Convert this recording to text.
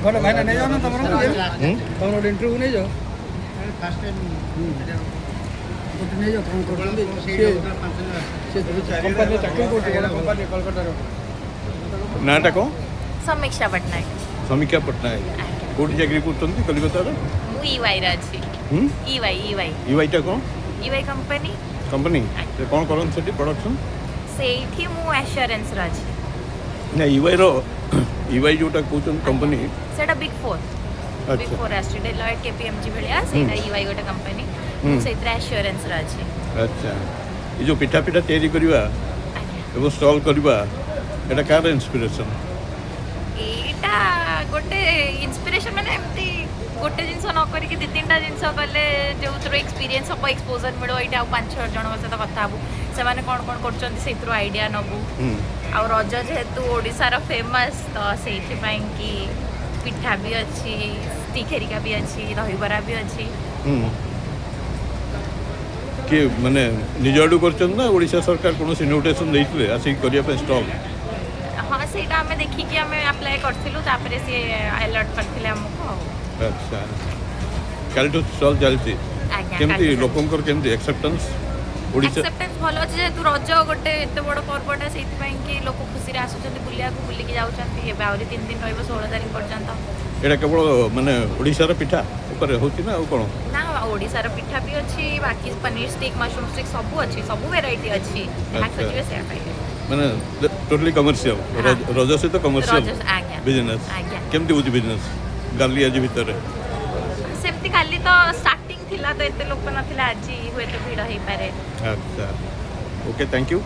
ଭଲ ଭାଇନା, ନେଇଯାଅ ନା ତମର। ହୁଁ? ତମର ଗୋଟେ ଇଣ୍ଟରଭ୍ୟୁ ନେଇଯାଅ, ଗୋଟେ ନେଇଯାଅ। କ'ଣ କରୁଛନ୍ତି ସିଏ? ସେ କମ୍ପାନୀରେ ଚାକିରି କରୁଛି, ବଡ଼ କମ୍ପାନୀ କଲକାତାର। ନାଁଟା କ'ଣ? ସମୀକ୍ଷା ପଟ୍ଟନାୟକ। ସମୀକ୍ଷା ପଟ୍ଟନାୟକ। ଆଜ୍ଞା। କୋଉଠି ଚାକିରି କରୁଛନ୍ତି କଲିକତାର? ମୁଁ ଇୱାଇରେ ଅଛି। ହୁଁ? EY, EY. ୟୁଆଇଟା କ'ଣ? EY company. କମ୍ପାନୀ। ସେ କ'ଣ କରନ୍ତି ସେଠି ପ୍ରଡକ୍ସନ୍? ସେଇଠି ମୁଁ ଆସ୍ୟୁରାନ୍ସରେ ଅଛି। ନା, ୟୁଆଇର, ୟୁଆଇ ଯେଉଁଟା କହୁଛନ୍ତି କମ୍ପାନୀ। ସେଇଟା ବିଗ୍ ଫୋର୍, ବିଗ୍ ଫୋର୍ ଆସୁଛି, ଡେଲଏଟ୍, କେପିଏମଜି ଭଳିଆ, ସେଇଟା ଇୱାଇ ଗୋଟେ କମ୍ପାନୀ। ମୁଁ ସେଇଥିରେ ଆସ୍ୟୁରାନ୍ସରେ ଅଛି। ଆଚ୍ଛା, ଏ ଯେଉଁ ପିଠା ପିଠା ତିଆରି କରିବା ଏବଂ ଷ୍ଟଲ୍ କରିବା, ଏଇଟା କାହାର ଇନ୍ସପିରେସନ୍? ଏଇଟା ଗୋଟେ ଇନ୍ସପିରେସନ୍, ମାନେ ଏମିତି ଗୋଟେ ଜିନିଷ ନ କରିକି ଦୁଇ ତିନିଟା ଜିନିଷ କଲେ ଯେଉଁଥିରୁ ଏକ୍ସପିରିଏନ୍ସ ହେବ, ଏକ୍ସପୋଜର୍ ମିଳିବ। ଏଇଟା ଆଉ ପାଞ୍ଚ ଛଅ ଜଣଙ୍କ ସହିତ କଥା ହେବୁ, ସେମାନେ କ'ଣ କ'ଣ କରୁଛନ୍ତି, ସେଇଥିରୁ ଆଇଡ଼ିଆ ନେବୁ। ଆଉ ରଜ ଯେହେତୁ ଓଡ଼ିଶାର ଫେମସ୍, ତ ସେଇଥିପାଇଁ କି ପିଠା ବି ଅଛି, ଷ୍ଟିକ୍ ହେରିକା ବି ଅଛି, ଦହିବରା ବି ଅଛି। କିଏ ମାନେ ନିଜ ଆଡ଼ୁ କରିଛନ୍ତି ନା ଓଡ଼ିଶା ସରକାର କୌଣସି ଇନଭିଟେସନ୍ ଦେଇଥିଲେ ଆସିକି କରିବା ପାଇଁ ଷ୍ଟଲ୍? ହଁ, ସେଇଟା ଆମେ ଦେଖିକି ଆମେ ଆପ୍ଲାଏ କରିଥିଲୁ, ତାପରେ ସିଏ ଆଲର୍ଟ କରିଥିଲେ ଆମକୁ ଆଉ। ଆଚ୍ଛା, କାଲିଠୁ ଷ୍ଟଲ୍ ଚାଲିଛି? ଆଜ୍ଞା। କେମିତି କାଲିଠୁ। ଲୋକଙ୍କର କେମିତି ଆକ୍ସେପ୍ଟାନ୍ସ ଓଡ଼ିଶା? ଆକ୍ସେପ୍ଟାନ୍ସ ଭଲ ଅଛି। ଯେହେତୁ ରଜ ଗୋଟେ ଏତେ ବଡ଼ ପର୍ବଟା, ସେଇଥିପାଇଁ କି ଲୋକ ଖୁସିରେ ଆସୁଛନ୍ତି ବୁଲିବାକୁ, ବୁଲିକି ଯାଉଛନ୍ତି। ଏବେ ଆହୁରି 3 ଦିନ ରହିବ, 16 ତାରିଖ ପର୍ଯ୍ୟନ୍ତ। ଏଇଟା କେବଳ ମାନେ ଓଡ଼ିଶାର ପିଠା ଉପରେ ହେଉଛି ନା ଆଉ କ'ଣ? ନା, ଓଡ଼ିଶାର ପିଠା ବି ଅଛି, ବାକି ପନିର ଷ୍ଟିକ୍, ମସରୁମ୍ ଷ୍ଟିକ୍ ସବୁ ଅଛି, ସବୁ ଭେରାଇଟି ଅଛି। ଯାହା ଖୋଜିବେ ସେୟା ପାଇବେ। ମାନେ ଟୋଟାଲି କମର୍ସିଆଲ, ରଜ ସହିତ କମର୍ସିଆଲ ରଜ, ଆଜ୍ଞା। ବିଜନେସ୍। ଆଜ୍ଞା। କେମିତି ହେଉଛି ବିଜନେସ୍ କାଲି ଆଜି ଭିତରେ? ସେମିତି କାଲି ତ ଷ୍ଟାର୍ଟିଂ ଥିଲା, ତ ଏତେ ଲୋକ ନଥିଲେ। ଆଜି ହୁଏତ ଭିଡ଼ ହେଇପାରେ। ଆଚ୍ଛା, ଓକେ, thank you.